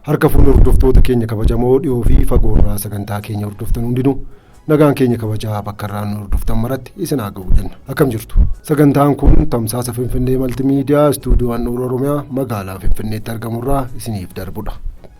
Harka fuula hordoftoota keenya kabajamoo dhiyoo fi fagoorraa sagantaa keenya hordoftan hundinuu nagaan keenya kabajaa bakka irraa nu hordoftan maratti isin haa ga'u jenna. Akkam jirtu? Sagantaan kun tamsaasa Finfinnee Maltimiidiyaa istuudiyoo Handhuura Oromiyaa magaalaa Finfinneetti argamurraa isiniif darbudha.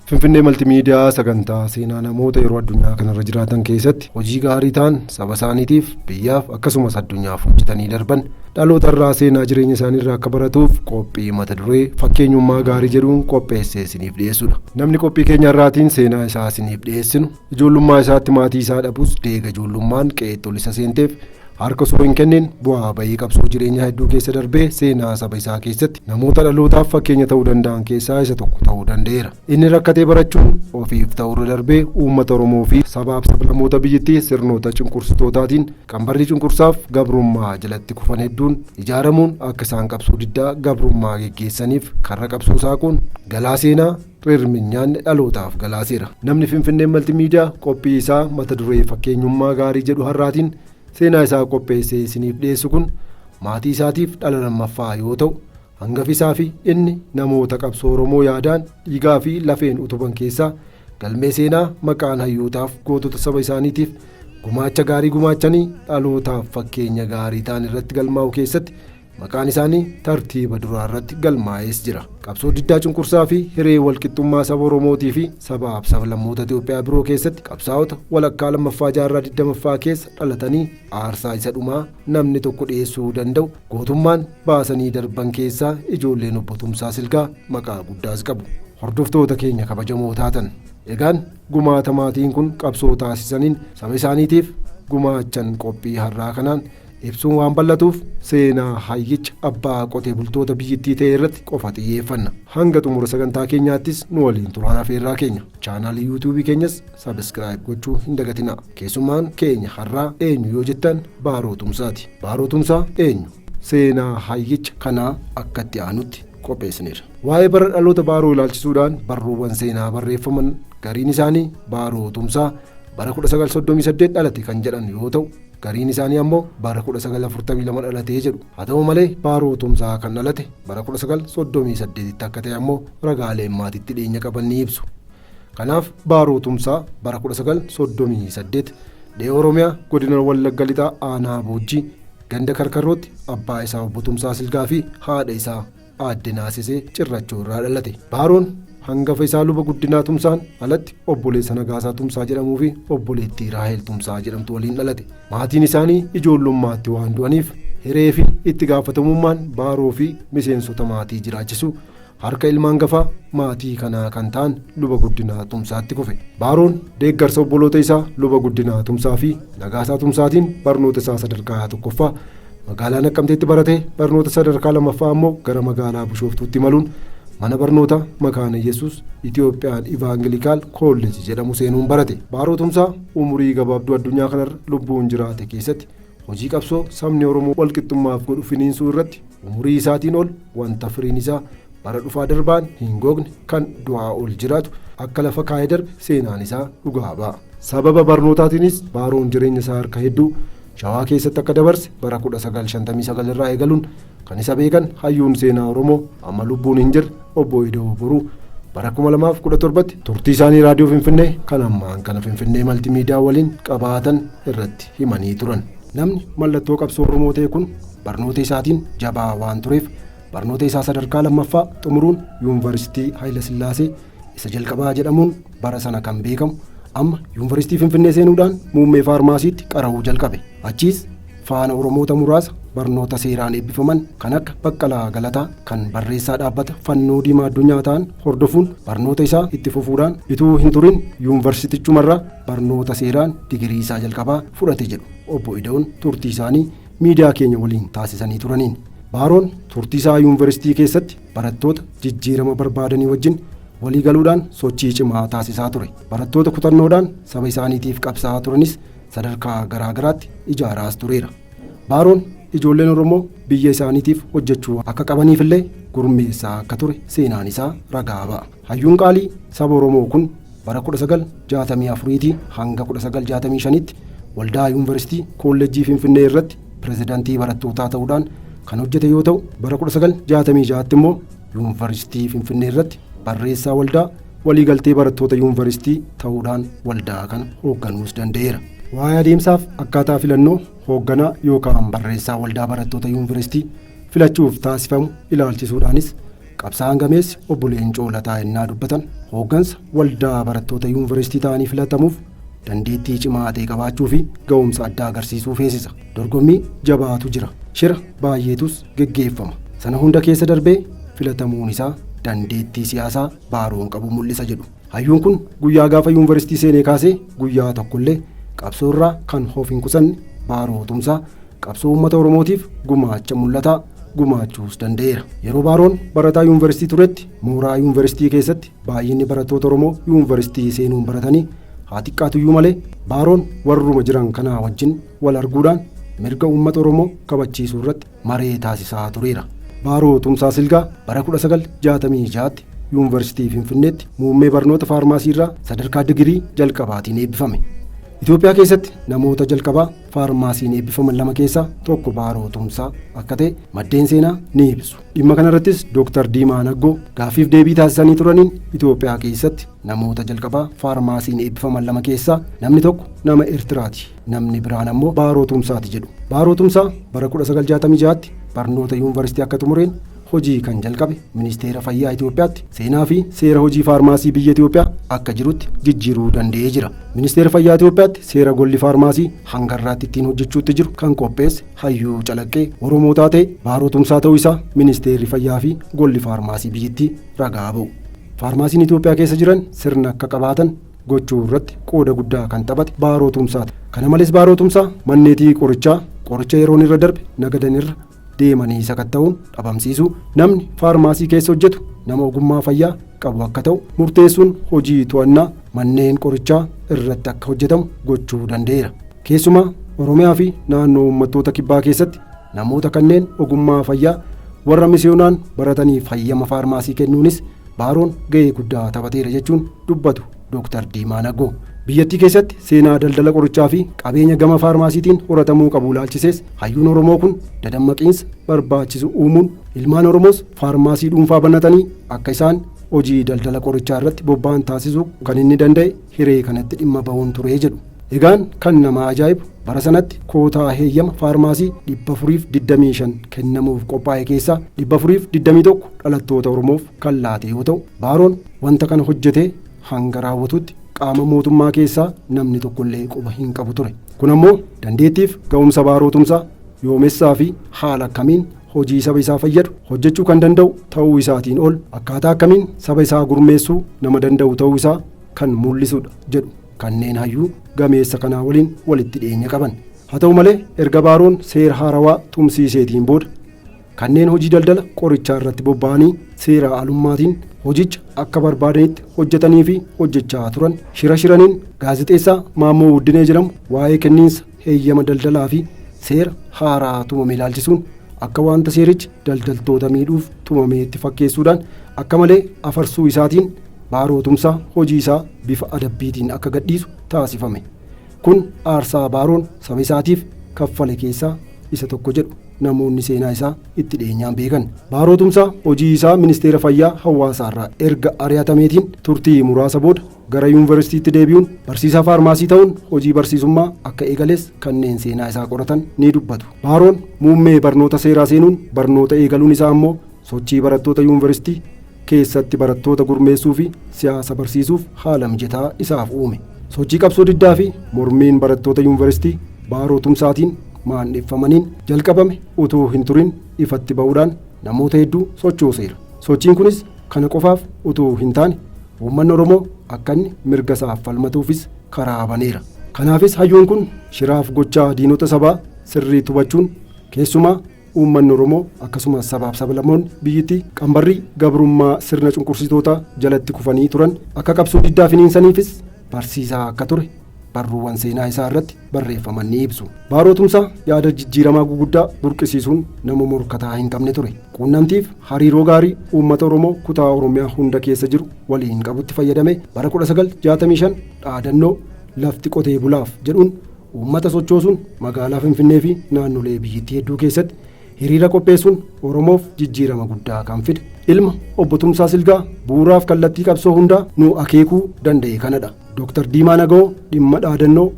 Finfinnee Maltimiidiyaa sagantaa seenaa namoota yeroo addunyaa kanarra jiraatan keessatti hojii gaarii ta'an saba isaaniitiif, biyyaaf akkasumas addunyaaf hojjetanii darban dhaloota irraa seenaa jireenya isaaniirraa akka baratuuf qophii mata duree fakkeenyummaa gaarii jedhuun qopheessee isiniif dhiyeessudha. Namni qophii keenya irraatiin seenaa isaa isiniif dhiyeessinu ijoollummaa isaatti maatii isaa dhabus deega ijoollummaan qe'eetti ol isa seenteef harka osoo hin kennin bu'aa bayii qabsoo jireenyaa hedduu keessa darbee seenaa saba isaa keessatti namoota dhalootaaf fakkeenya ta'uu danda'an keessaa isa tokko ta'uu danda'eera. Inni rakkatee barachuun ofiif ta'urra darbee uummata Oromoo fi sabaaf sablammoota biyyattii sirnoota cunqursitootaatiin qambarrii cunqursaaf gabrummaa jalatti kufan hedduun ijaaramuun akka isaan qabsoo diddaa gabrummaa geggeessaniif karra qabsoo saaquun galaa seenaa rirminyaan dhalootaaf galaaseera. Namni Finfinnee Maltimiidiyaa qophii isaa mata duree fakkeenyummaa gaarii jedhu har'aatiin seenaa isaa qopheessee isiniif dhiyeessu kun maatii isaatiif dhala lammaffaa yoo ta'u, hangafi isaa fi inni namoota qabsoo Oromoo yaadaan dhiigaa fi lafeen utuban keessaa galmee seenaa maqaan hayyootaaf gootota saba isaaniitiif gumaacha gaarii gumaachanii dhalootaaf fakkeenya gaarii ta'an irratti galmaa'u keessatti maqaan isaanii tartiiba duraa irratti galmaa'ees jira. Qabsoo diddaa cunqursaa fi hiree walqixxummaa saba Oromootii fi sabaaf sablammoota Itoophiyaa biroo keessatti qabsaa'ota walakkaa lammaffaa jaarraa 20ffaa keessa dhalatanii aarsaa isa dhumaa namni tokko dhiyeessuu danda'u gootummaan baasanii darban keessaa ijoolleen obbo Tumsaa Silgaa maqaa guddaas qabu. Hordoftoota keenya kabajamoo taatan, egaan gumaata maatiin kun qabsoo taasisaniin saba isaaniitiif gumaachan qophii har'aa kanaan ibsuun waan bal'atuuf seenaa hayyicha abbaa qotee bultoota biyyittii ta'e irratti qofa xiyyeeffanna. Hanga xumura sagantaa keenyaattis nu waliin turaan afeerraa keenya. Chaanaalii yuutuubii keenyas subscribe gochuu hin dagatinaa. Keessummaan keenya har'aa eenyu yoo jettan Baaroo Tumsaati. Baaroo Tumsaa eenyu? Seenaa hayyicha kanaa akkatti aanutti qopheessineera. Waa'ee bara dhaloota Baaroo ilaalchisuudhaan barruuwwan seenaa barreeffaman gariin isaanii Baaroo Tumsaa bara 1938 dhalate kan jedhan yoo ta'u, gariin isaanii ammoo bara 1942 dhalatee jedhu. Haa ta'u malee Baaroo Tumsaa kan dhalate bara 1938tti akka ta'e ammoo ragaaleen maatiitti dhiyeenya qaban ni ibsu. Kanaaf Baaroo Tumsaa bara 1938 dhiha Oromiyaa godina Wallagga Lixaa aanaa Boojjii ganda Karkarrootti abbaa isaa obbo Tumsaa Silgaa fi haadha isaa aadde Naasisee Cirrachoo irraa dhalate. Baaroon hangafa isaa luba Guddinaa Tumsaan alatti obboleessa Nagaasaa Tumsaa jedhamuu fi obboleettii Raahel Tumsaa jedhamtu waliin dhalate. Maatiin isaanii ijoollummaatti waan du'aniif hiree fi itti gaafatamummaan Baaroo fi miseensota maatii jiraachisu harka ilma hangafaa maatii kanaa kan ta'an luba Guddinaa Tumsaatti kufe. Baaroon deeggarsa obboloota isaa luba Guddinaa Tumsaa fi Nagaasaa Tumsaatiin barnoota isaa sadarkaa tokkoffaa magaalaa Naqqamteetti barate. Barnoota sadarkaa lammaffaa ammoo gara magaalaa Bishooftuutti imaluun mana barnoota Makaana Yesuus Itoophiyaan Ivaangilikaal Koollejii jedhamu seenuun barate. Baaroo Tumsaa umurii gabaabduu addunyaa kanarra lubbuun jiraate keessatti hojii qabsoo sabni Oromoo walqixxummaaf godhu finiinsuu irratti umurii isaatiin ol wanta firiin isaa bara dhufaa darbaan hin gogne kan du'aa ol jiraatu akka lafa kaa'ee darbe seenaan isaa dhugaa ba'a. Sababa barnootaatiinis Baaroon jireenya isaa harka hedduu Shawaa keessatti akka dabarse bara 1959 irraa eegaluun kan isa beekan hayyuun seenaa Oromoo amma lubbuun hin jirre obbo Ida'oo Boruu bara 2017tti turtii isaanii raadiyoo Finfinnee kan ammaan kana Finfinnee Maltimiidiyaa waliin qabaatan irratti himanii turan. Namni mallattoo qabsoo Oromoo ta'e kun barnoota isaatiin jabaa waan tureef barnoota isaa sadarkaa lammaffaa xumuruun yuunivarsiitii Hayilasillaasee isa jalqabaa jedhamuun bara sana kan beekamu amma yuunivarsiitii Finfinnee seenuudhaan muummee faarmaasiitti qara'uu jalqabe. Achiis faana Oromoota muraasa barnoota seeraan eebbifaman kan akka Baqqalaa Galataa kan barreessaa dhaabbata Fannoo Diimaa Addunyaa ta'an hordofuun barnoota isaa itti fufuudhaan ituu hin turin yuunivarsiitichumarraa barnoota seeraan digirii isaa jalqabaa fudhate jedhu obbo Ida'oon turtii isaanii miidiyaa keenya waliin taasisanii turaniin. Baaroon turtii isaa yuunivarsiitii keessatti barattoota jijjiirama barbaadanii wajjin walii galuudhaan sochii cimaa taasisaa ture. Barattoota kutannoodhaan saba isaaniitiif qabsaa'aa turanis sadarkaa garaa garaatti ijaaraas tureera. Baaroon ijoolleen Oromoo biyya isaaniitiif hojjechuu akka qabaniifillee gurmeessaa akka ture seenaan isaa ragaa ba'a. Hayyuun qaalii saba Oromoo kun bara 1964 hanga 1965tti waldaa yuunivarsiitii Koolleejjii Finfinnee irratti pirezidaantii barattootaa ta'uudhaan kan hojjete yoo ta'u, bara 1966tti immoo yuunivarsiitii Finfinnee irratti barreessaa waldaa waliigaltee barattoota yuunivarsiitii ta'uudhaan waldaa kana hoogganuus danda'eera. Waa'ee adeemsaaf akkaataa filannoo hoogganaa yookaan barreessaa waldaa barattoota yuunivarsiitii filachuuf taasifamu ilaalchisuudhaanis qabsaa'aan gameessi obbo Leencoo Lataa ennaa dubbatan hooggansa waldaa barattoota yuunivarsiitii ta'anii filatamuuf dandeettii cimaa ta'e qabaachuu fi ga'umsa addaa agarsiisuu feesisa. Dorgommii jabaatu jira. Shira baay'eetus geggeeffama. Sana hunda keessa darbee filatamuun isaa dandeettii siyaasaa Baaroon qabu mul'isa jedhu. Hayyuun kun guyyaa gaafa yuunivarsiitii seenee kaasee guyyaa tokkollee qabsoo irraa kan of hin qusanne Baaroo Tumsaa qabsoo uummata Oromootiif gumaacha mul'ataa gumaachuus danda'eera. Yeroo Baaroon barataa yuunivarsiitii turetti mooraa yuunivarsiitii keessatti baay'inni barattoota Oromoo yuunivarsiitii seenuun baratanii haa xiqqaatuyyuu malee Baaroon warruma jiran kanaa wajjin wal arguudhaan mirga uummata Oromoo kabachiisuu irratti maree taasisaa tureera. Baaroo Tumsaa Silgaa bara 1966tti Yuunivarsiitii Finfinneetti muummee barnoota faarmaasii irraa sadarkaa digirii jalqabaatiin eebbifame. Itoophiyaa keessatti namoota jalqabaa faarmaasiin eebbifaman lama keessaa tokko Baaroo Tumsaa akka ta'e maddeen seenaa ni ibsu. Dhimma kanarrattis Dooktar Diimaa Naggoo gaaffiif deebii taasisanii turaniin Itoophiyaa keessatti namoota jalqabaa faarmaasiin eebbifaman lama keessaa namni tokko nama Eertiraati, namni biraan ammoo Baaroo Tumsaati jedhu. Baaroo Tumsaa bara 1966tti barnoota yuunivarsiitii akka xumureen hojii kan jalqabe Ministeera Fayyaa Itoophiyaatti seenaa fi seera hojii faarmaasii biyya Itoophiyaa akka jirutti jijjiiruu danda'ee jira. Ministeera Fayyaa Itoophiyaatti seera golli faarmaasii hanga har'aatti ittiin hojjechuutti jiru kan qopheesse hayyuu calaqqee Oromootaa ta'e Baaroo Tumsaa ta'uu isaa Ministeerri Fayyaa fi golli faarmaasii biyyittii ragaa ba'u. Faarmaasiin Itoophiyaa keessa jiran sirna akka qabaatan gochuu irratti qooda guddaa kan taphate Baaroo Tumsaati. Kana malees Baaroo Tumsaa manneetii qorichaa qoricha yeroon irra darbe nagadan irra deemanii sakatta'uun dhabamsiisuu, namni faarmaasii keessa hojjetu nama ogummaa fayyaa qabu akka ta'u murteessuun hojii to'annaa manneen qorichaa irratti akka hojjetamu gochuu danda'eera. Keessumaa Oromiyaa fi naannoo uummattoota kibbaa keessatti namoota kanneen ogummaa fayyaa warra misiyoonaan barataniif hayyama faarmaasii kennuunis Baaroon ga'ee guddaa taphateera jechuun dubbatu Dooktar Diimaa Nagoo. Biyyattii keessatti seenaa daldala qorichaa fi qabeenya gama faarmaasiitiin horatamuu qabu ilaalchisees hayyuun Oromoo kun dadammaqiinsa barbaachisu uumuun ilmaan Oromoos faarmaasii dhuunfaa banatanii akka isaan hojii daldala qorichaa irratti bobba'an taasisuu kan inni danda'e hiree kanatti dhimma bahuun ture jedhu. Egaan kan nama ajaa'ibu bara sanatti kootaa heeyyama faarmaasii 425 kennamuuf qophaa'e keessaa 421 dhalattoota Oromoof kan laate yoo ta'u, Baaroon wanta kana hojjetee hanga raawwatutti qaama mootummaa keessaa namni tokkollee quba hin qabu ture. Kun ammoo dandeettiif ga'umsa Baaroo Tumsaa yoomessaa fi haala akkamiin hojii saba isaa fayyadu hojjechuu kan danda'u ta'uu isaatiin ol akkaataa akkamiin saba isaa gurmeessuu nama danda'u ta'uu isaa kan mul'isudha jedhu kanneen hayyuu gameessa kanaa waliin walitti dhiyeenya qaban. Haa ta'u malee erga Baaroon seera haarawaa tumsiiseetiin booda kanneen hojii daldala qorichaa irratti bobba'anii seera alummaatiin hojicha akka barbaadanitti hojjetanii fi hojjechaa turan shira shiraniin gaazexeessaa Maammoo Wuddinee jedhamu waa'ee kenniinsa heeyyama daldalaa fi seera haaraa tumame ilaalchisuun akka wanta seerichi daldaltoota miidhuuf tumameetti fakkeessuudhaan akka malee afarsuu isaatiin Baaroo Tumsaa hojii isaa bifa adabbiitiin akka gadhiisu taasifame. Kun aarsaa Baaroon saba isaatiif kaffale keessaa isa tokko jedhu namoonni seenaa isaa itti dhiyeenyaan beekan. Baaroo Tumsaa hojii isaa Ministeera Fayyaa Hawaasaarraa erga ari'atameetiin turtii muraasa booda gara yuunivarsiitiitti deebi'uun barsiisaa faarmaasii ta'uun hojii barsiisummaa akka eegales kanneen seenaa isaa qoratan ni dubbatu. Baaroon muummee barnoota seeraa seenuun barnoota eegaluun isaa ammoo sochii barattoota yuunivarsiitii keessatti barattoota gurmeessuu fi siyaasa barsiisuuf haala mijataa isaaf uume. Sochii qabsoo diddaa fi mormiin barattoota yuunivarsiitii Baaroo Tumsaatiin maandheffamaniin jalqabame utuu hin turin ifatti ba'uudhaan namoota hedduu sochooseera. Sochiin kunis kana qofaaf utuu hin taane uummanni Oromoo akka inni mirga isaaf falmatuufis karaa baneera. Kanaafis hayyuun kun shiraaf gochaa diinota sabaa sirriitti hubachuun keessumaa Uummanni Oromoo akkasumas sabaaf sablammoonni biyyittii qambarrii gabrummaa sirna cunqursitootaa jalatti kufanii turan akka qabsoo diddaa finiinsaniifis barsiisaa akka ture barruuwwan seenaa isaa irratti barreeffaman ni ibsu. Baaroo Tumsaa yaada jijjiiramaa guguddaa burqisiisuun nama morkataa hin qabne ture. Quunnamtiif hariiroo gaarii uummata Oromoo kutaa Oromiyaa hunda keessa jiru waliin qabutti fayyadamee bara 1965 dhaadannoo lafti qotee bulaaf jedhuun Uummata sochoosuun magaalaa Finfinnee fi naannolee biyyittii hedduu keessatti hiriira qopheessuun Oromoof jijjiirama guddaa kan fide ilma obbo Tumsaa Silgaa bu'uuraaf kallattii qabsoo hundaa nu akeekuu danda'e kanadha. Dooktar Diimaa Naga'oo dhimma dhaadannoo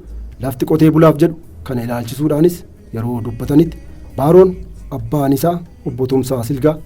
lafti qotee bulaaf jedhu kana ilaalchisuudhaanis yeroo dubbatanitti Baaroon abbaan isaa obbo Tumsaa Silgaa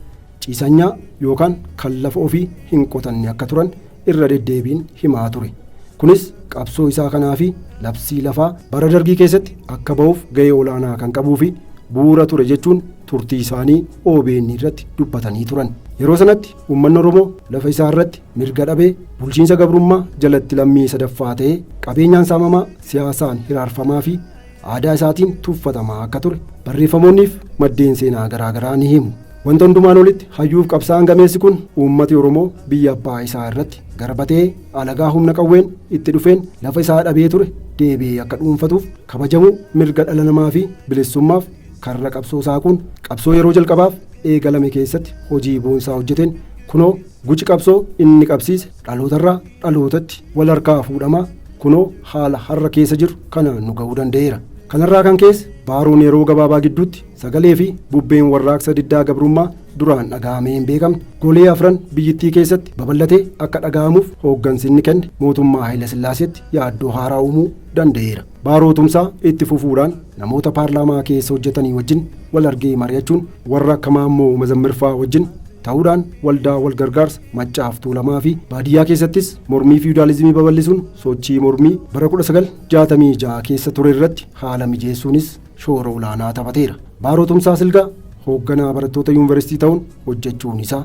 ciisanyaa yookaan kan lafa ofii hin qotanne akka turan irra deddeebiin himaa ture. Kunis qabsoo isaa kanaa fi labsii lafaa bara dargii keessatti akka ba'uuf ga'ee olaanaa kan qabuu fi bu'uura ture jechuun turtii isaanii OBN irratti dubbatanii turan. Yeroo sanatti uummanni Oromoo lafa isaa irratti mirga dhabee bulchiinsa gabrummaa jalatti lammii sadaffaa ta'ee qabeenyaan saamamaa, siyaasaan hiraarfamaa fi aadaa isaatiin tuffatamaa akka ture barreeffamoonniif maddeen seenaa garaagaraa ni himu. Wanta hundumaan olitti hayyuuf qabsaa'aan gameessi kun uummati Oromoo biyya abbaa isaa irratti garbatee alagaa humna qawween itti dhufeen lafa isaa dhabee ture deebi'ee akka dhuunfatuuf kabajamuu mirga dhala namaa fi bilisummaaf karra qabsoo saaquun qabsoo yeroo jalqabaaf eegalame keessatti hojii boonsaa hojjeteen kunoo guci qabsoo inni qabsiise dhalootarraa dhalootatti wal harkaa fuudhamaa kunoo haala har'a keessa jiru kana nu ga'uu danda'eera. Kanarraa kan keessa Baaroon yeroo gabaabaa gidduutti sagalee fi bubbeen warraaqsa diddaa gabrummaa duraan dhaga'amee hin beekamne golee afran biyyittii keessatti babal'atee akka dhaga'amuuf hooggansi inni kenne mootummaa Haayila Sillaaseetti yaaddoo haaraa uumuu danda'eera. Baaroo Tumsaa itti fufuudhaan namoota paarlaamaa keessa hojjetanii wajjin wal argee mari'achuun warra akka Maammoo Mazammirfaa wajjin ta'uudhaan waldaa wal gargaarsa Maccaaf Tuulamaa fi baadiyyaa keessattis mormii fiwudaalizimii babal'isuun sochii mormii bara 1966 keessa ture irratti haala mijeessuunis shoora olaanaa taphateera. Baaroo Tumsaa Silgaa hoogganaa barattoota yuunivarsiitii ta'uun hojjechuun isaa,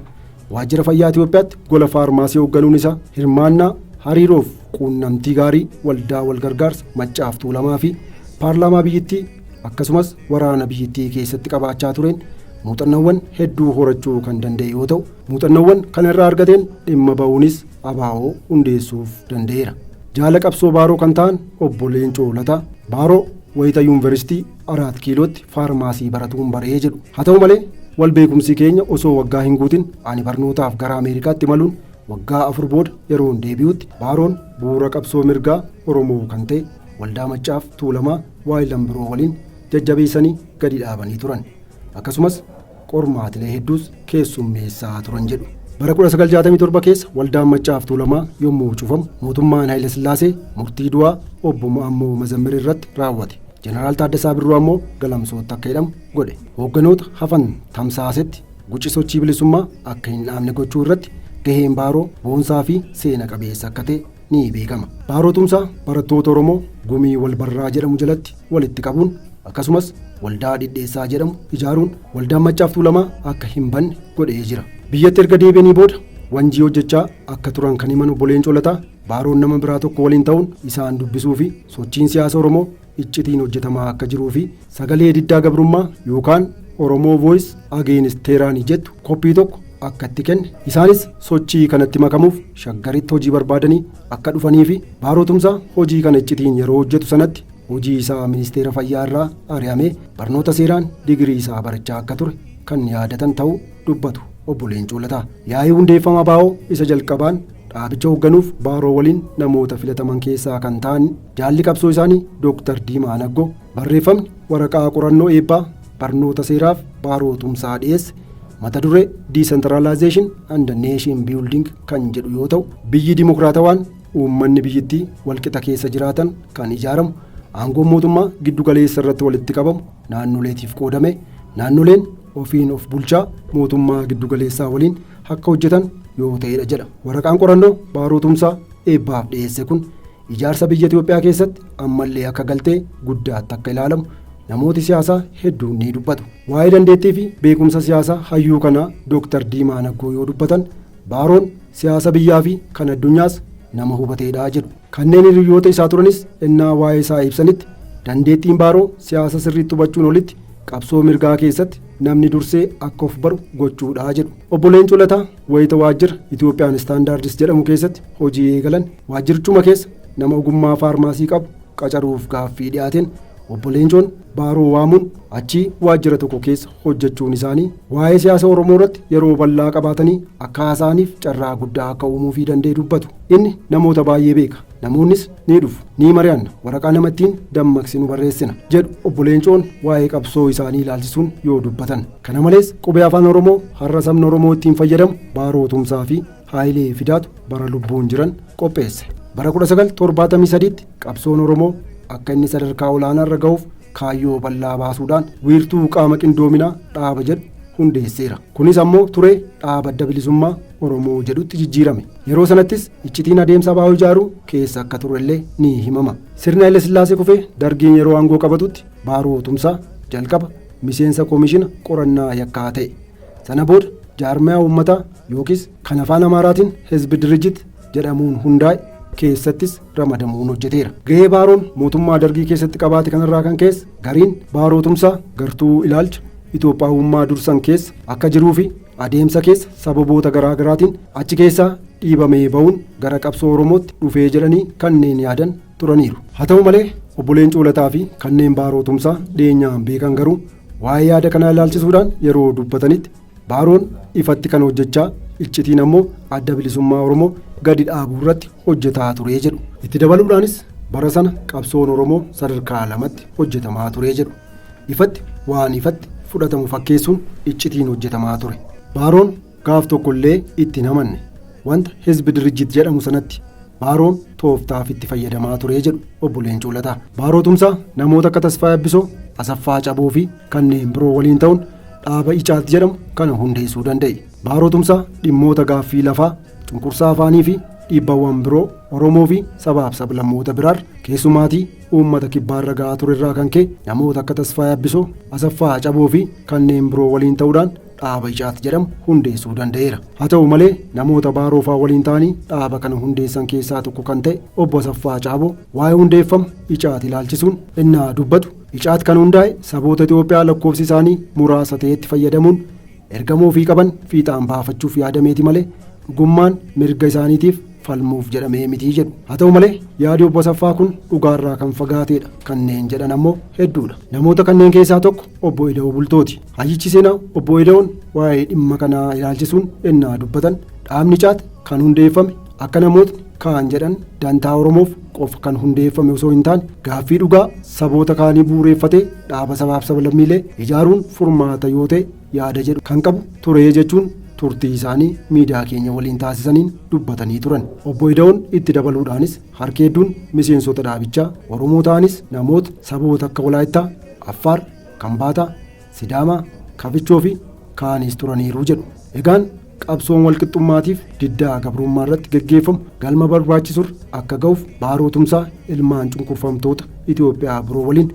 waajjira fayyaa Itoophiyaatti gola faarmaasii hoogganuun isaa, hirmaannaa hariiroof quunnamtii gaarii waldaa wal gargaarsa Maccaaf Tuulamaa fi paarlaamaa biyyittii akkasumas waraana biyyittii keessatti qabaachaa tureen muuxannoowwan hedduu horachuu kan danda'e yoo ta'u, muuxannoowwan kana irraa argateen dhimma ba'uunis ABO hundeessuuf danda'eera. Jaala qabsoo Baaroo kan ta'an obbo Leencoo Lataa Baaroo wayita yuunivarsiitii 4 kiilootti faarmaasii baratuun baree jedhu. Haa ta'u malee wal beekumsi keenya osoo waggaa hin guutin ani barnootaaf gara Ameerikaatti imaluun waggaa 4 booda yeroon deebi'utti Baaroon bu'uura qabsoo mirgaa Oromoo kan ta'e waldaa Maccaaf Tuulamaa waayilan biroo waliin jajjabeessanii gadi dhaabanii turan. Akkasumas qormaatilee hedduus keessummeessaa turan jedhu. Bara 1967 keessa waldaan Maccaaf Tuulamaa yommuu cufamu mootummaan Haayila Sillaasee murtii du'aa obbo Maammoo Mazammir irratti raawwate. Jeneraal Taaddasaa Birruu ammoo Galamsootti akka hidhamu godhe. Hoogganoota hafan tamsaasetti guci sochii bilisummaa akka hin dhaabne gochuu irratti gaheen Baaroo boonsaa fi seena qabeessa akka ta'e ni beekama. Baaroo Tumsaa barattoota Oromoo gumii walbarraa jedhamu jalatti walitti qabuun akkasumas waldaa dhidheessaa jedhamu ijaaruun waldaan Maccaaf Tuulamaa akka hin banne godhee jira. Biyyatti erga deebi'anii booda wanjii hojjechaa akka turan kan himan obbo Leencoo Lataa Baaroon nama biraa tokko waliin ta'uun isaan dubbisuu fi sochiin siyaasa Oromoo iccitiin hojjetamaa akka jiruu fi sagalee diddaa gabrummaa yookaan Oromoo Voice Against Tyranny jettu koppii tokko akka itti kenne, isaanis sochii kanatti makamuuf Shaggaritti hojii barbaadanii akka dhufanii fi Baaroo Tumsaa hojii kana iccitiin yeroo hojjetu sanatti hojii isaa ministeera fayyaa irraa ari'amee barnoota seeraan digirii isaa barachaa akka ture kan yaadatan ta'uu dubbatu obbo Leencoo Lataa. Yaa'ii hundeeffama ABO isa jalqabaan dhaabicha hoogganuuf Baaroo waliin namoota filataman keessaa kan ta'an jaalli qabsoo isaanii Dooktar Diimaa Naggoo barreeffamni waraqaa qorannoo eebbaa barnoota seeraaf Baaroo Tumsaa dhiyeesse mata duree Decentralization and Nation Building kan jedhu yoo ta'u, biyyi dimokiraatawaan uummanni biyyittii walqixa keessa jiraatan kan ijaaramu aangoon mootummaa giddu galeessa irratti walitti qabamu naannoleetiif qoodame naannoleen ofiin of bulchaa mootummaa giddu galeessaa waliin akka hojjetan yoo ta'edha jedha. Waraqaan qorannoo Baaroo Tumsaa eebbaaf dhiyeesse kun ijaarsa biyya Itoophiyaa keessatti ammallee akka galtee guddaatti akka ilaalamu namooti siyaasaa hedduun ni dubbatu. Waa'ee dandeettii fi beekumsa siyaasaa hayyuu kanaa Dooktar Diimaa Naggoo yoo dubbatan Baaroon siyaasa biyyaa fi kan addunyaas nama hubateedha jedhu. Kanneen hiriyoota isaa turanis ennaa waa'ee isaa ibsanitti dandeettiin Baaroo siyaasa sirriitti hubachuun olitti qabsoo mirgaa keessatti namni dursee akka of baru gochuudha jedhu. Obbo Leencoo Lataa wayita waajjira Itoophiyaan Istaandaardis jedhamu keessatti hojii eegalan waajjirichuma keessa nama ogummaa faarmaasii qabu qacaruuf gaaffii dhiyaateen Obbo Leencoon Baaroo waamuun achii waajjira tokko keessa hojjechuun isaanii waa'ee siyaasa Oromoo irratti yeroo bal'aa qabaatanii akka haasa'aniif carraa guddaa akka uumuufii danda'e dubbatu. Inni namoota baay'ee beeka. Namoonnis ni dhufu, ni mari'anna, waraqaa nama ittiin dammaqsinu barreessina jedhu Obbo Leencoon waa'ee qabsoo isaanii ilaalchisuun yoo dubbatan. Kana malees qubee afaan Oromoo har'a sabni Oromoo ittiin fayyadamu Baaroo Tumsaa fi Haayilee Fidaatu bara lubbuun jiran qopheesse. Bara 1973tti qabsoon Oromoo akka inni sadarkaa olaanaa irra ga'uuf kaayyoo bal'aa baasuudhaan wiirtuu qaama qindoominaa dhaaba jedhu hundeesseera. Kunis ammoo turee dhaaba adda bilisummaa Oromoo jedhutti jijjiirame. Yeroo sanattis iccitiin adeemsa ABO ijaaruu keessa akka turellee ni himama. Sirni Haile Sillaasee kufee Dargiin yeroo aangoo qabatutti Baaroo Tumsaa jalqaba miseensa koomishina qorannaa yakkaa ta'e. Sana booda jaarmiyaa uummataa yookiis kan afaan Amaaraatiin Hizbi Dirijit jedhamuun hundaa'e keessattis ramadamuun hojjeteera. Gahee Baaroon mootummaa Dargii keessatti qabaate kanarraa kan keessa gariin Baaroo Tumsaa gartuu ilaalcha Itoophiyaawummaa dursan keessa akka jiruu fi adeemsa keessa sababoota garaa garaatiin achi keessaa dhiibamee ba'uun gara qabsoo Oromootti dhufee jedhanii kanneen yaadan turaniiru. Haa ta'u malee Obbo Leencoo Lataa fi kanneen Baaroo Tumsaa dhiyeenyaan beekan garuu waa'ee yaada kanaa ilaalchisuudhaan yeroo dubbatanitti Baaroon ifatti kan hojjechaa iccitiin ammoo adda bilisummaa Oromoo gadi dhaabuu irratti hojjetaa ture jedhu. Itti dabaluudhaanis bara sana qabsoon Oromoo sadarkaa lamatti hojjetamaa ture jedhu. Ifatti waan ifatti fudhatamu fakkeessuun iccitiin hojjetamaa ture. Baaroon gaaf tokkollee itti hin amanne. Wanta Hizbi Dirijit jedhamu sanatti Baaroon tooftaaf itti fayyadamaa ture jedhu Obbo Leencoo Lataa. Baaroo Tumsaa namoota akka Tasfaayee Abbisoo, Asaffaa Caboo fi kanneen biroo waliin ta'uun dhaaba Icaat jedhamu kana hundeessuu danda'e. Baaroo Tumsaa dhimmoota gaaffii lafaa, cunqursaa afaanii fi dhiibbawwan biroo Oromoo fi sabaaf sablammoota biraarra keessumaatii uummata kibbaarra ga'aa turerraa kan ka'e namoota akka Tasfaayee Abbisoo, Asaffaa Caboo fi kanneen biroo waliin ta'uudhaan dhaaba Icaat jedhamu hundeessuu danda'eera. Haa ta'u malee namoota Baaroo fa'aa waliin ta'anii dhaaba kana hundeessan keessaa tokko kan ta'e Obbo Asaffaa Caaboo waa'ee hundeeffama Icaat ilaalchisuun innaa dubbatu Icaat kan hundaa'e saboota Itoophiyaa lakkoofsi isaanii muraasa ta'etti fayyadamuun ergama ofii qaban fiixaan baafachuuf yaadameeti malee dhugummaan mirga isaaniitiif falmuuf jedhamee miti jedhu. Haa ta'u malee yaadi Obbo Asaffaa kun dhugaarraa kan fagaateedha kanneen jedhan ammoo hedduudha. Namoota kanneen keessaa tokko Obbo Ida'oo Bultooti. Hayyichi seenaa Obbo Ida'oon waa'ee dhimma kanaa ilaalchisuun ennaa dubbatan dhaabni Icaat kan hundeeffame akka namootni kaan jedhan dantaa Oromoof qofa kan hundeeffame osoo hin taane gaaffii dhugaa saboota kaanii bu'uureffatee dhaaba sabaaf sablammiilee ijaaruun furmaata yoo ta'e yaada jedhu kan qabu ture jechuun turtii isaanii miidiyaa keenya waliin taasisaniin dubbatanii turan. Obbo Ida'oon itti dabaluudhaanis harki hedduun miseensota dhaabichaa Oromoo ta'anis namoota saboota akka Walaayittaa, Affaar, Kambaataa, Sidaamaa, Kafichoo fi kaanis turaniiru jedhu. Egaan qabsoon walqixxummaatiif diddaa gabrummaa irratti geggeeffamu galma barbaachisurra akka ga'uuf Baaroo Tumsaa ilmaan cunqurfamtoota Itoophiyaa biroo waliin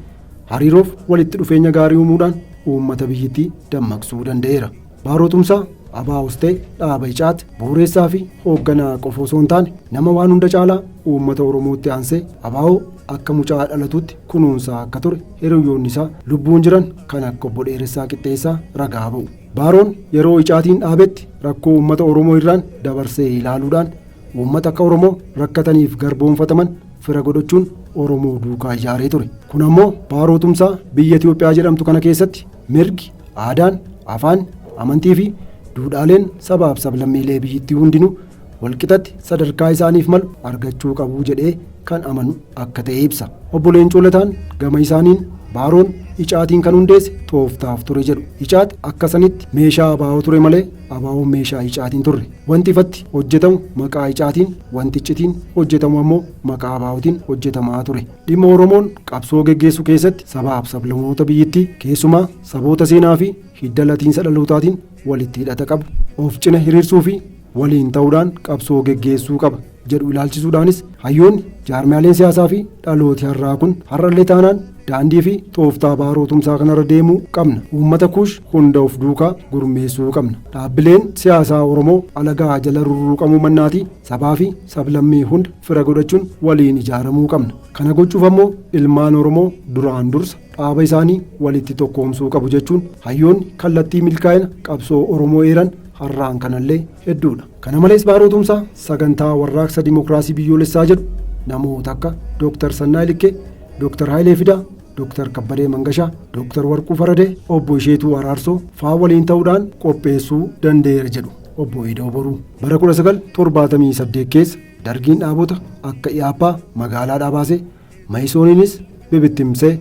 hariiroof walitti dhufeenya gaarii uumuudhaan uummata biyyittii dammaqsuu danda'eera. Baaroo Tumsaa ABOs ta'e dhaaba Icaat bu'uureessaa fi hoogganaa qofa osoo hin taane nama waan hunda caalaa uummata Oromootti aansee ABO akka mucaa dhalatutti kunuunsaa akka ture hiriyoonni isaa lubbuun jiran kan akka Obbo Dheeressaa Qixxeessaa ragaa ba'u. Baaroon yeroo Icaatiin dhaabetti rakkoo uummata Oromoo irraan dabarsee ilaaluudhaan uummata akka Oromoo rakkataniif garboomfataman fira godhachuun Oromoo duukaa ijaaree ture. Kun ammoo Baaroo Tumsaa biyya Itoophiyaa jedhamtu kana keessatti mirgi, aadaan, afaan, amantii fi duudhaaleen sabaaf sablammiilee biyyittii hundinuu walqixatti sadarkaa isaaniif malu argachuu qabu jedhee kan amanu akka ta'e ibsa. Obbo Leencoo Lataan gama isaaniin Baaroon Icaatiin kan hundeesse tooftaaf ture jedhu. Icaat akka sanitti meeshaa ABO ture malee ABOn meeshaa Icaatiin turre. Wanti ifatti hojjetamu maqaa Icaatiin, wanti iccitiin hojjetamu ammoo maqaa ABOtiin hojjetamaa ture. Dhimma Oromoon qabsoo geggeessu keessatti sabaaf sablammoota biyyittii keessumaa saboota seenaa fi hidda latiinsa dhalootaatiin walitti hidhata qabu of cina hiriirsuu fi waliin ta'uudhaan qabsoo geggeessuu qaba jedhu ilaalchisuudhaanis hayyoonni jaarmiyaaleen siyaasaa fi dhalooti har'aa kun har'allee taanaan daandii fi tooftaa Baaroo Tumsaa kanarra deemuu qabna. Uummata Kuush hunda of duukaa gurmeessuu qabna. Dhaabbileen siyaasaa Oromoo alagaa jala rurruuqamuu mannaatii sabaa fi sablammii hunda fira godhachuun waliin ijaaramuu qabna. Kana gochuuf ammoo ilmaan Oromoo duraan dursa dhaaba isaanii walitti tokkoomsuu qabu jechuun hayyoonni kallattii milkaa'ina qabsoo Oromoo eeran har'aan kanallee hedduudha. Kana malees Baaroo Tumsaa sagantaa warraaqsa dimookiraasii biyyoolessaa jedhu namoota akka Dooktar Sannaay Likkee, Dooktar Hayilee Fidaa, Dr. Kabbadee Mangashaa, Dr. Warquu Faradee, Obbo Isheetuu Araarsoo faa waliin ta'uudhaan qopheessuu danda'eera jedhu Obbo Ida'oo Boruu. Bara 1978 keessa Dargiin dhaabota akka Iyaappaa magaalaadhaa baasee Mayisooniinis bibittimsee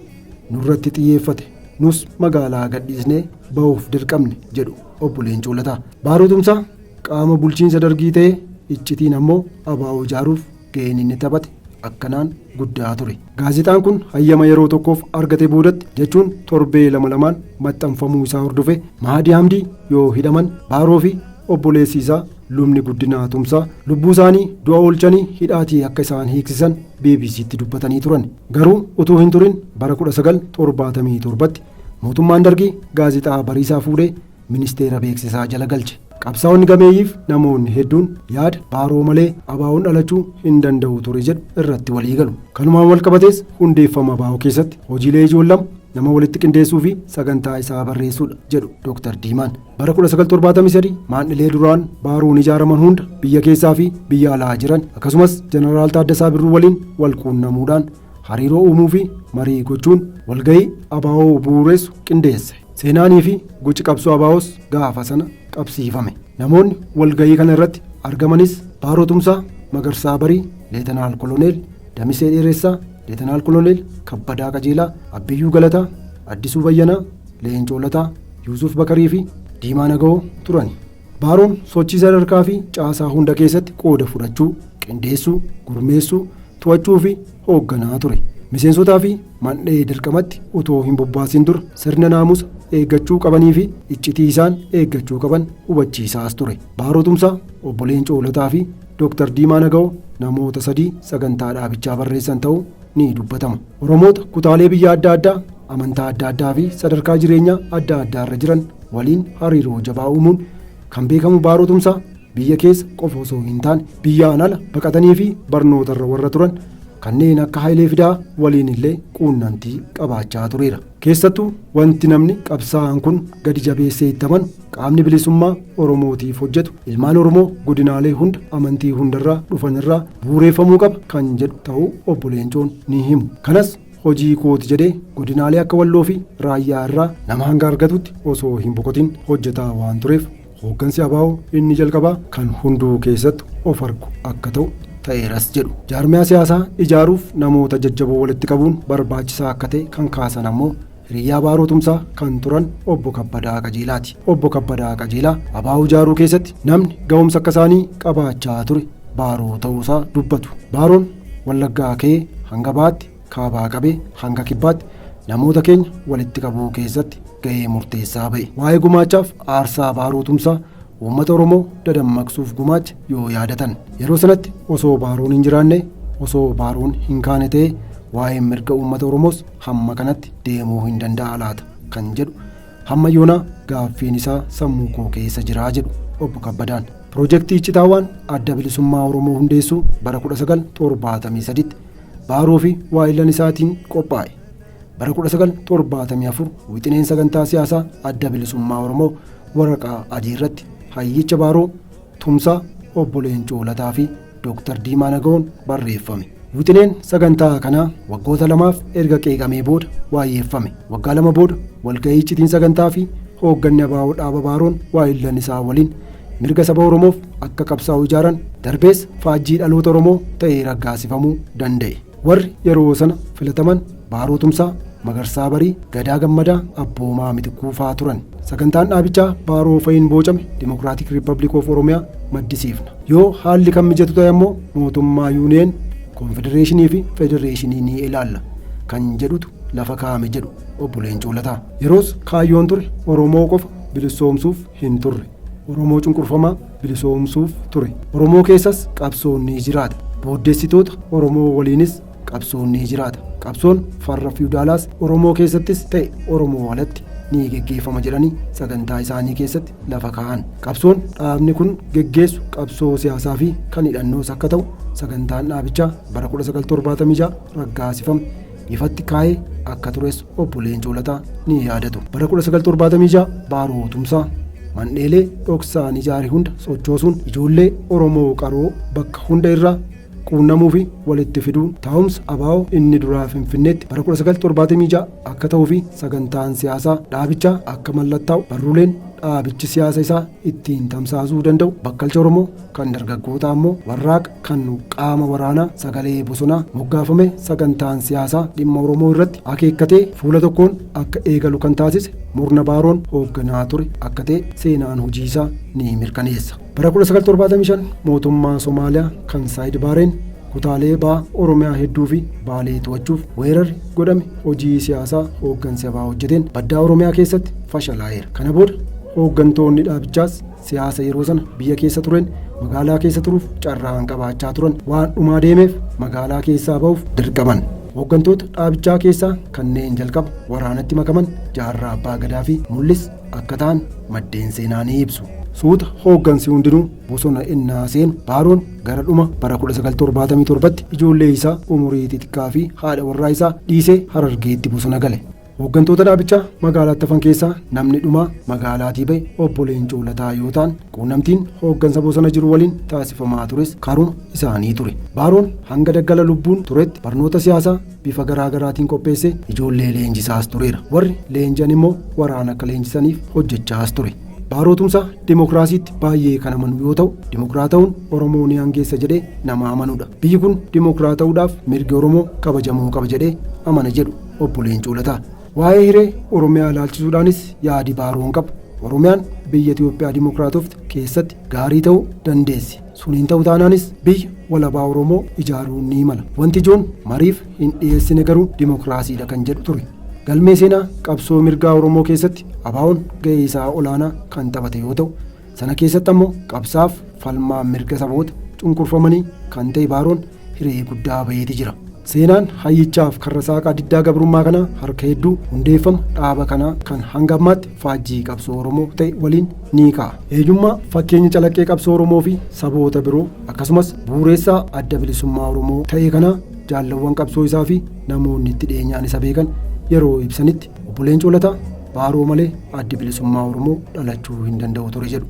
nurratti xiyyeeffate. Nus magaalaa gadhiisnee bahuuf dirqamne jedhu Obbo Leencoo Lataa. Baaroo Tumsaa qaama bulchiinsa Dargii ta'ee iccitiin ammoo ABO ijaaruuf ga'een inni taphate akkanaan guddaa ture. Gaazexaan kun hayyama yeroo tokkoof argate boodatti jechuun torbee lama lamaan maxxanfamuu isaa hordofee Mahadii Hamdii yoo hidhaman Baaroo fi obboleessi isaa Lubni Guddinaa Tumsaa lubbuu isaanii du'a oolchanii hidhaatii akka isaan hiiksisan BBCtti dubbatanii turan. Garuu utuu hin turin bara 1977tti mootummaan Dargii gaazexaa Bariisaa fuudhee ministeera beeksisaa jala galche. Qabsaa'onni gameeyyiif namoonni hedduun yaada Baaroo malee ABO'n dhalachuu hin danda'u ture jedhu irratti walii galu. Kanumaan walqabatees hundeeffama ABO keessatti hojiilee ijoon lama nama walitti qindeessuu fi sagantaa isaa barreessuudha jedhu Dr. Diimaan. Bara 1973 maandhilee duraan Baaroon ijaaraman hunda biyya keessaa fi biyya alaa jiran akkasumas Jeneraal Taaddasaa Birruu waliin wal quunnamuudhaan hariiroo uumuu fi marii gochuun walgahii ABO bu'uureessu qindeesse. Seenaanii fi guci qabsoo ABOs gaafa sana qabsiifame. Namoonni walgahii kana irratti argamanis Baaroo Tumsaa, Magarsaa Barii, Leetanaal Koloneel Damisee Dheeressaa, Leetanaal Koloneel Kabbadaa Qajeelaa, Abbiyyuu Galataa, Addisuu Bayyanaa, Leencoo Lataa, Yuusuf Bakarii fi Diimaa Nagawoo turani. Baaroon sochii sadarkaa fi caasaa hunda keessatti qooda fudhachuu, qindeessuu, gurmeessuu, to'achuu fi hoogganaa ture. Miseensotaa fi mandhee dirqamatti utoo hin bobbaasin dura sirna naamusa eeggachuu qabanii fi iccitii isaan eeggachuu qaban hubachiisaas ture. Baaroo Tumsaa, Obbo Leencoo Lataa fi Dr. Diimaa Nagawoo namoota sadii sagantaa dhaabichaa barreessan ta'uu ni dubbatama. Oromoota kutaalee biyya adda addaa, amantaa adda addaa fi sadarkaa jireenyaa adda addaa irra jiran waliin hariiroo jabaa uumuun kan beekamu Baaroo Tumsaa biyya keessa qofa osoo hin taane biyyaan ala baqatanii fi barnootarra warra turan kanneen akka Hayilee Fidaa waliin illee quunnamtii qabaachaa tureera. Keessattuu wanti namni qabsaa'aan kun gadi jabeessee itti amanu qaamni bilisummaa Oromootiif hojjetu ilmaan Oromoo godinaalee hunda amantii hundarraa dhufanirraa bu'uureeffamuu qaba kan jedhu ta'uu Obbo Leencoon ni himu. Kanas hojii kooti jedhee godinaalee akka Walloo fi Raayyaa irraa nama hanga argatutti osoo hin boqotin hojjetaa waan tureef hooggansi ABO inni jalqabaa kan hunduu keessattu of argu akka ta'u ta'eeras jedhu. Jaarmiyaa siyaasaa ijaaruuf namoota jajjaboo walitti qabuun barbaachisaa akka ta'e kan kaasan ammoo Hiriyyaa Baaroo Tumsaa kan turan Obbo Kabbadaa Qajeelaati. Obbo Kabbadaa Qajeelaa ABO ijaaruu keessatti namni ga'umsa akka isaanii qabaachaa ture Baaroo ta'uusaa dubbatu. Baaroon Wallaggaa ka'ee hanga bahaatti, kaabaa qabee hanga kibbaatti namoota keenya walitti qabuu keessatti ga'ee murteessaa ba'e. Waa'ee gumaachaaf aarsaa Baaroo Tumsaa uummata Oromoo dadammaqsuuf gumaache yoo yaadatan. Yeroo sanatti osoo Baaroon hin jiraanne, osoo Baaroon hin kaane ta'ee waa'een mirga uummata Oromoos hamma kanatti deemuu hin danda'a laata kan jedhu hamma yoonaa gaaffiin isaa sammuu koo keessa jiraa jedhu Obbo Kabbadaan. Piroojeektii Iccitaawaan Adda Bilisummaa Oromoo hundeessuu bara 1973tti Baaroo fi waa'illan isaatiin qophaa'e. Bara 1974 wixineen sagantaa siyaasaa Adda Bilisummaa Oromoo waraqaa adii irratti Hayyicha Baaroo Tumsaa, Obbo Leencoo Lataa fi Dr. Diimaa Nagawoon barreeffame. Wixineen sagantaa kanaa waggoota lamaaf erga qeeqamee booda waayyeeffame. Waggaa lama booda walgahii iccitiin sagantaa fi hoogganni ABO dhaaba Baaroon waayillan isaa waliin mirga saba Oromoof akka qabsaa'u ijaaran darbees faajjii dhaloota Oromoo ta'ee raggaasifamuu danda'e. Warri yeroo sana filataman Baaroo Tumsaa, Magarsaa Barii, Gadaa Gammadaa, Abboomaa Mitikkuu fa'aa turan. Sagantaan dhaabichaa Baaroo fa'iin boocame Dimokiraatik Riippabliik of Oromiyaa maddisiifna. Yoo haalli kan mijatu ta'e ammoo mootummaa yuuniyeen, konfedereeshinii fi federeeshinii ni ilaalla kan jedhutu lafa kaa'ame jedhu Obbo Leencoo Lataa. Yeroos kaayyoon ture Oromoo qofa bilisoomsuuf hin turre. Oromoo cunqurfamaa bilisoomsuuf ture. Oromoo keessas qabsoon ni jiraata. Booddessitoota Oromoo waliinis qabsoon ni jiraata. Qabsoon farra fiwudaalaas Oromoo keessattis ta'e Oromoo alatti ni geggeeffama jedhanii sagantaa isaanii keessatti lafa kaa'an. Qabsoon dhaabni kun geggeessu qabsoo siyaasaa fi kan hidhannoos akka ta'u sagantaan dhaabichaa bara 1976 raggaasifame ifatti kaa'ee akka tures Obbo Leencoo Lataa ni yaadatu. Bara 1976 Baaroo Tumsaa mandheelee dhoksaan ijaare hunda sochoosuun ijoollee Oromoo qaroo bakka hunda irraa quunnamuu fi walitti fiduun taa'umsa ABO inni duraa Finfinneetti bara 1976 akka ta'uu fi sagantaan siyaasaa dhaabichaa akka mallattaa'u barruuleen dhaabichi siyaasa isaa ittiin tamsaasuu danda'u Bakkalcha Oromoo kan dargaggootaa ammoo Warraaqa kan qaama waraanaa Sagalee Bosonaa moggaafame sagantaan siyaasaa dhimma Oromoo irratti akeekkatee fuula tokkoon akka eegalu kan taasise murna Baaroon hoogganaa ture akka ta'e seenaan hojii isaa ni mirkaneessa. Bara 1975 mootummaa Somaaliyaa kan Saayid Baareen kutaalee baha Oromiyaa hedduu fi Baalee to'achuuf weerarri godhame hojii siyaasaa hooggansi ABO hojjeteen baddaa Oromiyaa keessatti fashalaa'eera. Kana booda hooggantoonni dhaabichaas siyaasa yeroo sana biyya keessa tureen magaalaa keessa turuuf carraan qabaachaa turan waan dhumaa deemeef magaalaa keessaa ba'uuf dirqaman. Hooggantoota dhaabichaa keessaa kanneen jalqaba waraanatti makaman Jaarraa Abbaa Gadaa fi Mul'is akka ta'an maddeen seenaa ni ibsu. Suuta hooggansi hundinuu bosona innaa seenu Baaroon gara dhuma bara 1977tti ijoollee isaa umurii xixiqqaa fi haadha warraa isaa dhiisee Harargeetti bosona gale. Hooggantoota dhaabichaa magaalaatti hafan keessaa namni dhumaa magaalaatii ba'e Obbo Leencoo Lataa yoo ta'an, quunnamtiin hooggansa bosona jiru waliin taasifamaa tures karuma isaanii ture. Baaroon hanga daggala lubbuun turetti barnoota siyaasaa bifa garaa garaatiin qopheessee ijoollee leenjisaas tureera. Warri leenji'an immoo waraana akka leenjisaniif hojjechaas ture. Baaroo Tumsaa dimokiraasiitti baay'ee kan amanu yoo ta'u, dimokiraata'uun Oromoo ni angeessa jedhee nama amanudha. Biyyi kun dimokiraata'uudhaaf mirgi Oromoo kabajamuu qaba jedhee amana jedhu Obbo Leencoo Lataa. Waa'ee hiree Oromiyaa ilaalchisuudhaanis yaadi Baaroon qabu, Oromiyaan biyya Itoophiyaa dimokiraatofte keessatti gaarii ta'uu dandeessi. Sun hin ta'u taanaanis biyya walabaa Oromoo ijaaruun ni mala. Wanti ijoon mariif hin dhiyeessine garuu dimokiraasiidha kan jedhu ture. Galmee seenaa qabsoo mirgaa Oromoo keessatti ABOn gahee isaa olaanaa kan taphate yoo ta'u, sana keessatti ammoo qabsaaf falmaa mirga saboota cunqurfamanii kan ta'e Baaroon hiree guddaa baheeti jira. Seenaan hayyichaaf karra saaqaa diddaa gabrummaa kanaa harka hedduu hundeeffama dhaaba kanaa kan hanga ammaatti faajjii qabsoo Oromoo ta'e waliin ni ka'a. Eenyummaa fakkeenya calaqqee qabsoo Oromoo fi saboota biroo akkasumas bu'uureessaa Adda Bilisummaa Oromoo ta'e kanaa jaallawwan qabsoo isaa fi namoonni itti dhiyeenyaan isa beekan yeroo ibsanitti Obbo Leencoo Lataa Baaroo malee Addi Bilisummaa Oromoo dhalachuu hin danda'u ture jedhu.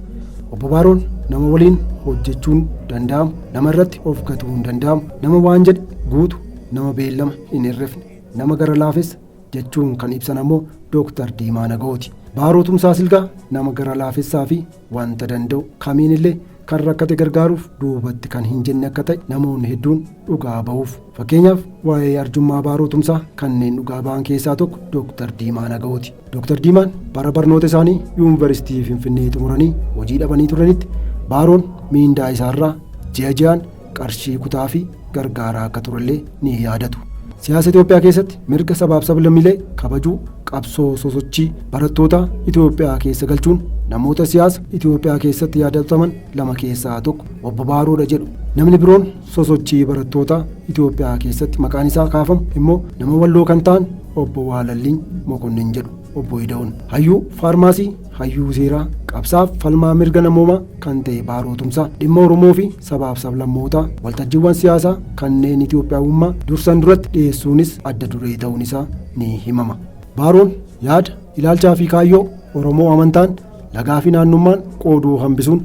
Obbo Baaroon nama waliin hojjechuun danda'amu, nama irratti of gatuun danda'amu, nama waan jedhe guutu, nama beellama hin hirrifne, nama gara laafessa jechuun kan ibsan ammoo Dooktar Diimaa Nagawooti. Baaroo Tumsaa Silgaa nama gara laafessaa fi wanta danda'u kamiinillee kan rakkate gargaaruuf duubatti kan hin jenne akka ta'e namoonni hedduun dhugaa bahuuf. Fakkeenyaaf waa'ee arjummaa Baaroo Tumsaa kanneen dhugaa ba'an keessaa tokko Dooktar Diimaa Nagawooti. Dooktar Diimaan bara barnoota isaanii Yuunivarsiitii Finfinnee xumuranii hojii dhabanii turanitti Baaroon miindaa isaarraa ji'a ji'aan qarshii kutaa fi gargaaraa akka turellee ni yaadatu. Siyaasa Itoophiyaa keessatti mirga sabaaf sablammiilee kabajuu, qabsoo sosochii barattootaa Itoophiyaa keessa galchuun namoota siyaasa Itoophiyaa keessatti yaadataman lama keessaa tokko Obbo Baaroodha jedhu. Namni biroon sosochii barattootaa Itoophiyaa keessatti maqaan isaa kaafamu immoo nama Walloo kan ta'an Obbo Waalalliiny Mokonnin jedhu Obbo Ida'oon. Hayyuu faarmaasii, hayyuu seeraa, qabsaaf falmaa mirga namoomaa kan ta'e Baaroo Tumsaa dhimma Oromoo fi sabaaf sablammootaa waltajjiiwwan siyaasaa kanneen Itoophiyaawummaa dursan duratti dhiyeessuunis adda duree ta'uun isaa ni himama. Baaroon yaada, ilaalchaa fi kaayyoo Oromoo amantaan, lagaa fi naannummaan qooduu hambisuun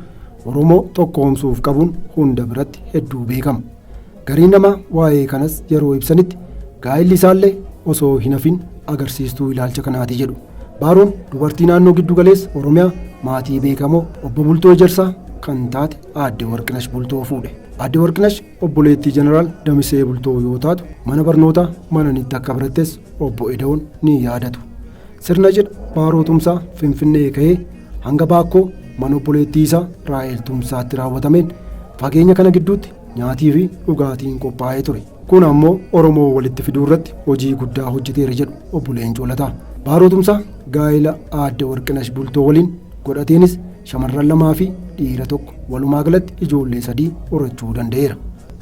Oromoo tokkoomsuuf qabuun hunda biratti hedduu beekama. Gariin namaa waa'ee kanas yeroo ibsanitti gaa'illi isaallee osoo hin hafin agarsiistuu ilaalcha kanaati jedhu. Baaroon dubartii naannoo giddu galeessa Oromiyaa maatii beekamoo Obbo Bultoo Ejersaa kan taate Aadde Warqinash Bultoo fuudhe. Aadde Warqinash obboleettii Jeneraal Damisee Bultoo yoo taatu mana barnootaa Mananitti akka barattes Obbo Eda'oon ni yaadatu. Sirna cidha Baaroo Tumsaa Finfinnee ka'ee hanga Baakkoo mana obboleettii isaa Raahel Tumsaatti raawwatameen fageenya kana gidduutti nyaatii fi dhugaatiin qophaa'ee ture. Kun ammoo Oromoo walitti fiduu irratti hojii guddaa hojjeteera jedhu Obbo Leencoo Lataa. Baaroo Tumsaa gaa'ela Aadde Warqinash Bultoo waliin godhateenis shamarran lamaa fi dhiira tokko walumaa galatti ijoollee sadii horachuu danda'eera.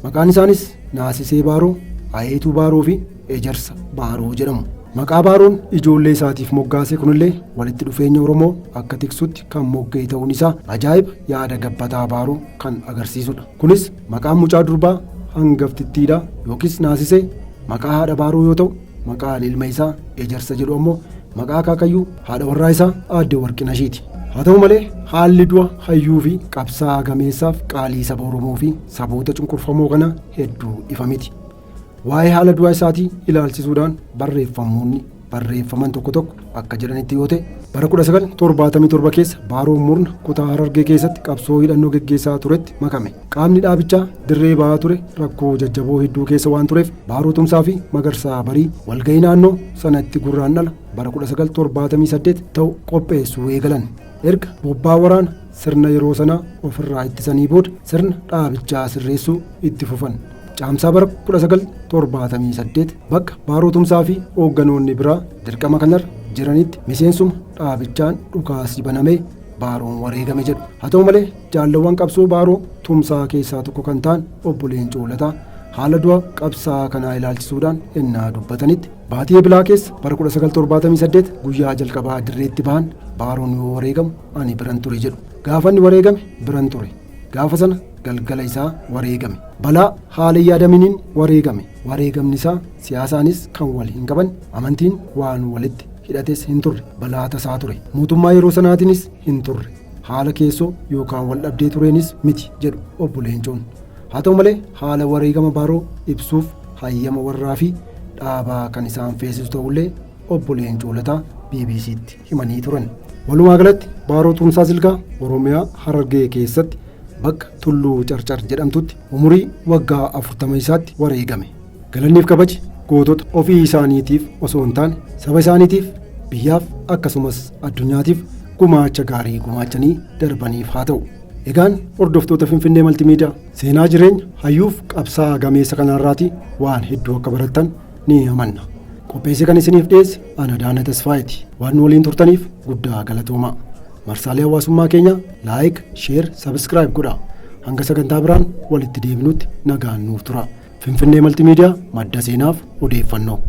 Maqaan isaanis Naasisee Baaroo, Ayeetuu Baaroo fi Ejersa Baaroo jedhamu. Maqaa Baaroon ijoollee isaatiif moggaase kunillee walitti dhufeenya Oromoo akka tiksutti kan mogga'e ta'uun isaa ajaa'iba yaada gabbataa Baaroo kan agarsiisudha. Kunis maqaan mucaa durbaa hangaftittiidhaa yookiis Naasisee maqaa haadha Baaroo yoo ta'u, maqaan ilma isaa Ejersa jedhu ammoo maqaa akaakayyuu haadha warraa isaa Aadde Warqinashiiti. Haa ta'u malee haalli du'a hayyuu fi qabsaa'aa gameessaaf qaalii saba Oromoo fi saboota cunqurfamoo kana hedduu ifa miti. Waa'ee haala du'a isaatii ilaalchisuudhaan barreeffamoonni barreeffaman tokko tokko akka jedhanitti yoo ta'e, bara 1977 keessa Baaroon murna kutaa Harargee keessatti qabsoo hidhannoo geggeessaa turetti makame. Qaamni dhaabichaa dirree ba'aa ture rakkoo jajjaboo hedduu keessa waan tureef, Baaroo Tumsaa fi Magarsaa Barii walga'ii naannoo sanatti Gurraandhala bara 1978 ta'u qopheessuu eegalan. Erga bobbaa waraana sirna yeroo sanaa ofirraa ittisanii booda sirna dhaabichaa sirreessuu itti fufan. Caamsaa bara 1978 bakka Baaroo Tumsaa fi hoogganoonni biraa dirqama kanarra jiranitti miseensuma dhaabichaan dhukaasni banamee Baaroon wareegame jedhu. Haa ta'u malee jaallawwan qabsoo Baaroo Tumsaa keessaa tokko kan ta'an obbo Leencoo Lataa haala du'a qabsaa kanaa ilaalchisuudhaan ennaa dubbatanitti, baatii Ebilaa keessa bara 1978 guyyaa jalqabaa dirreetti bahan Baaroon yoo wareegamu ani biran ture jedhu. Gaafa inni wareegame biran ture. Gaafa sana galgala isaa wareegame. Balaa haala hin yaadaminiin wareegame. Wareegamni isaa siyaasaanis kan wal hin qaban, amantiin waan walitti hidhates hin turre. Balaa tasaa ture. Mootummaa yeroo sanaatiinis hin turre. Haala keessoo yookaan wal dhabdee tureenis miti jedhu obbo Leencoon. Haa ta'u malee haala wareegama Baaroo ibsuuf hayyama warraa fi dhaabaa kan isaan feesisu ta'ullee obbo Leencoo Lataa BBC'tti himanii turan. Walumaa galatti Baaroo Tumsaa Silgaa Oromiyaa Harargee keessatti bakka Tulluu Carcar jedhamtutti umurii waggaa 40 isaatti wareegame. Galanniif kabaji gootota ofii isaaniitiif osoo hin taane saba isaaniitiif, biyyaaf akkasumas addunyaatiif gumaacha gaarii gumaachanii darbaniif haa ta'u. Egaan hordoftoota Finfinnee Maltimiidiyaa, seenaa jireenya hayyuuf qabsaa'aa gameessa kanarraati waan hedduu akka barattan ni amanna. Qopheessee kan isiniif dhiyeesse ana Daana Tasfaayeeti. Waan nu waliin turtaniif guddaa galatoomaa. Marsaalee hawaasummaa keenya like, share, subscribe godhaa. Hanga sagantaa biraan walitti deebinutti nagaan nuuf tura. Finfinnee Maltimiidiyaa, madda seenaaf odeeffannoo.